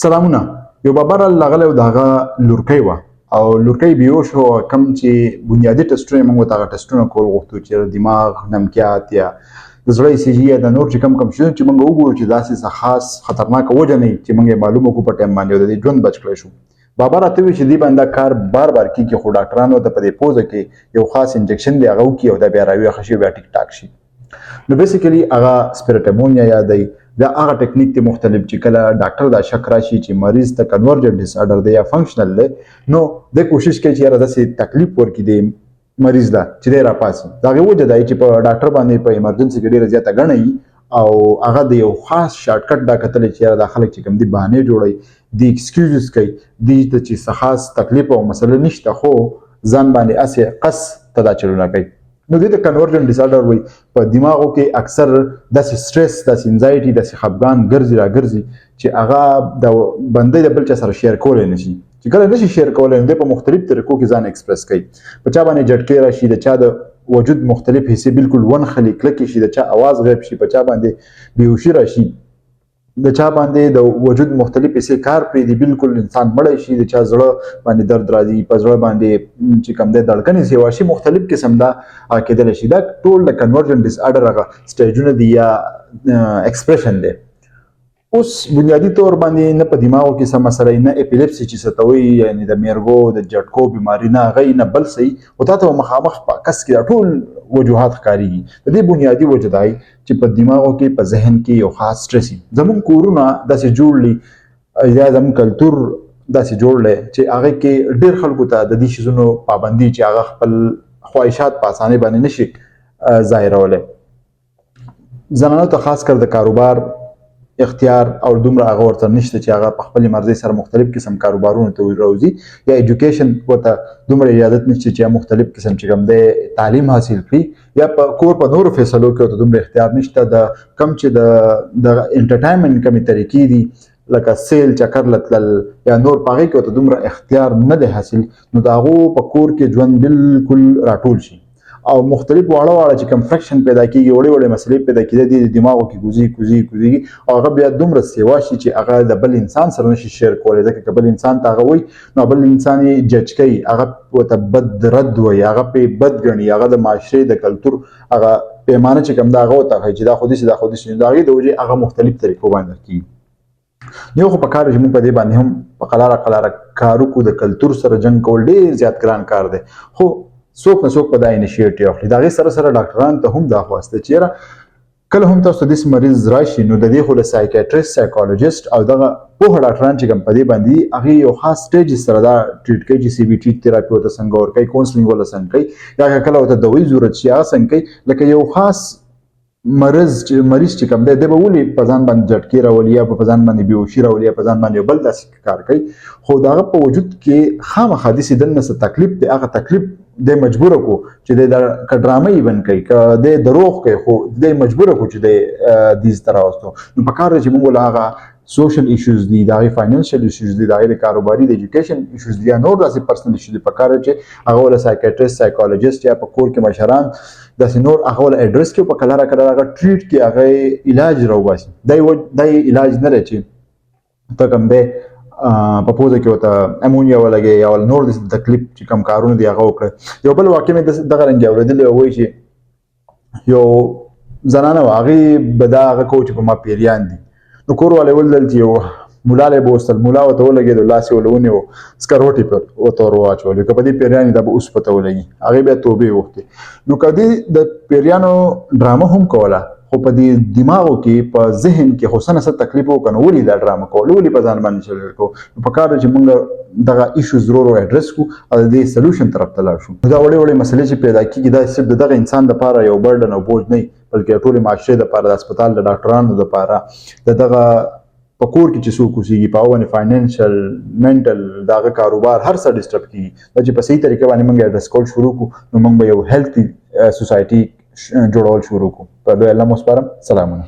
سلامونه. یو بابا راغلی او د هغه لورکۍ وه او لورکۍ بیهوش شو. کم چې بنیادي ټسټونه موږ ورته هغه ټسټونه کول غوښتو چې دماغ نمکیات یا د زړه ECG یا د نور چې کم کم شیونه چې موږ وګورو چې داسې څه خاص خطرناکه وجه نه چې موږ یې معلومه کړو په ټایم باندې او د دې ژوند بچ کړی شو. بابا راته وویل چې دې باندې دا کار بار بار کېږي، خو ډاکټرانو ته په دې پوزه کې یو خاص انجکشن دی، هغه وکړي او دا بیا راویښه شي، بیا ټیک ټاک شي. نو بیسیکلی هغه سپیرټ امونیا یادوي. دا هغه ټکنیک دی مختلف چې کله ډاکټر دا شک راشي چې مریض ته کنورجنټ ډیس ارډر دی یا فنکشنل دی، نو د کوشش کوي چې یاره داسې تکلیف ورکړي دی مریض له چې دی راپاسي. د هغې وجه دا چې په ډاکټر باندې په ایمرجنسي کې ډېره زیاته ګڼه وي او هغه د یو خاص شارټکټ دا کتلی چې یاره دا خلک چې کوم دي بهانې جوړوي، دی ایکسکیوزز کوي، دی ته چې څه خاص تکلیف او مسله نشته، خو ځان باندې هسې قص ته دا چلونه کوي. نو دې ته کنورجن ډیس ارډر وایي. په دماغو کې اکثر داسې سټرس، داسې انزایټي، داسې خفګان ګرځي را ګرځي چې هغه د بندې د بل چا سره شیر کولی نشي. چې کله نشي شیر کولی نو دی په مختلف طریقو کې ځان اکسپرس کوي. په چا باندې جټکې راشي، د چا د وجود مختلف حصې بالکل ونښلي، کلکې شي، د چا اواز غیب شي، په چا باندې بیهوشي راشي، د چا باندې د وجود مختلف حصې کار پرېږدي، بالکل انسان مړی شي، د چا زړه باندې درد راځي، په زړه باندې چې کوم دی دړکنې سیوا شي، مختلف قسم دا کېدلی شي. دا ټول د کنورجن ډیس ارډر هغه سټیجونه دي یا اکسپریشن دی. اوس بنیادي طور باندې نه په دماغو کې څه مسله، نه اپیلیپسي چې څه ته وایي، یعنې د میرګو د جټکو بیماري، نه هغه نه بل څه، خو تا ته مخامخ په کس کې دا ټول وجوهات ښکارېږي. د دې بنیادي وجه دا چې په دماغو کې، په ذهن کې یو خاص سټرس وي. زمونږ کورونه داسې جوړ دي یا زمونږ کلتور داسې جوړ دی چې هغه کې ډېر خلکو ته د دې شیزونو پابندي چې هغه خپل خواهشات په اسانۍ باندې نشي ظاهرولی. زنانو ته خاص کر د کاروبار اختیار او دومره هغه ورته نشته چې هغه په خپلې مرضۍ سره مختلف قسم کاروبارونو ته راوځي، یا ایجوکیشن ورته دومره اجازت نشته چې مختلف قسم چې کوم دی تعلیم حاصل کړي، یا په کور په نورو فیصلو کې ورته دومره اختیار نشته. د کم چې د انټرټینمنټ کمې طریقې دي لکه سیل چکر لتلل یا نور، په هغې کې ورته دومره اختیار نه دی حاصل. نو د هغو په کور کې ژوند بالکل راټول شي او مختلف واړه واړه چې کوم فرکشن پیدا کیږي، وړې وړې مسلې پیدا کیږي، د دماغو کې کوزي کوزي کوزي او هغه بیا دومره سیوا شي چې هغه د بل انسان سره نشي شیر کولی، ځکه که بل انسان ته هغه وایي نو بل انسان یې جج کوي، هغه ورته بد رد وایي، هغه پې بد ګڼي، هغه د معاشرې د کلتور هغه پیمانه چې کوم ده هغه ورته ښیي چې دا خو داسې، دا خو داسې. نو د هغې د وجې هغه مختلف طریقو باندې کیږي. یو خو په کار چې موږ په دې باندې هم په قلاره قلاره کار وکړو. د کلتور سره جنګ کول ډېر زیات ګران کار دی، خو څوک نه څوک په دا انیشیټیو اخلي. د هغې سره سره ډاکټرانو ته هم دا خواست دی چې یاره کله هم تاسو ته داسې مریض راشي نو د دې خو له سایکیټریست، سایکولوژیست او دغه پوه ډاکټران چې کوم په دې باندې هغې یو خاص سټیج سره دا ټریټ کوي چې CBT تراپي ورته څنګه ورکوي، کونسلینګ ورله څنګه کوي، یا کله ورته دوایي ضرورت شي هغه څنګه کوي. لکه یو خاص مرض چې مریض چې کوم دی، دی به ولې په ځان باندې جټکې راولي یا په ځان باندې بېهوشي راولي یا په ځان باندې بل داسې کار کوي، خو د هغه په وجود کې خامخا داسې دننه څه تکلیف دی. هغه تکلیف دی مجبور کو چې دی که ډرامه یې بند کوي، که دی دروغ کوي، خو دی مجبور کو چې دی دې ته راوستو. نو په کار دی چې موږ له هغه سوشل ایشوز دي، د هغې فاینانشل ایشوز دي، د هغې د کاروباري د ایجوکیشن ایشوز دي یا نور داسې پرسنل ایشوز دي، په کار چې هغه له سایکیټریست، سایکولوژیست یا په کور کې مشران داسې نور هغه ول اډرس کې په کلاره کلاره هغه ټریټ کې هغه علاج راوباسي. دا یو علاج نه دی چې ته کوم دی په پوزه کې ورته امونیا ولګې یا نور داسې تکلیف چې کوم کارونه دي هغه وکړي. یو بل واقع مې دغه رنګ اورېدلی، وایي چې یو زنانه وه، هغې به دا هغه کو چې په ما پیریان دي. نو کور والے ولیدل چې یو مولا له بوستل، مولا ورته ولګېدو، لاس یې ورله ونیو، سکروټې پر ورته ور واچولې، که په دې پیریانې دا به اوس پته ولګي. هغې بیا توبې وغوښتې. نو که دې د پیریانو ډرامه هم کوله، خو په دې دماغو کې، په ذهن کې خو څه نه څه تکلیف وکړه، نو ولې دا ډرامه کوله، ولې په ځان باندې چلل کو؟ نو په کار ده چې موږ دغه ایشوز ورو ورو اډرس کړو او د دې سلوشن طرف ته لاړ شو. دا وړې وړې مسلې چې پیدا کېږي دا صرف د دغه انسان دپاره یو برډن او بوج نه، بلکې ټولې معاشرې دپاره، د هسپتال د ډاکټرانو دپاره، د دغه په کور کې چې څوک اوسېږي په هغه باندې فاینانشل، منټل، د هغه کاروبار هر څه ډسټرب کېږي. دا چې په صحیح طریقه باندې موږ اډرس کول شروع کړو نو موږ به یو هیلتي سوسایټي جوړول شروع کړو. په لوی الله مو سپارم. سلامونه.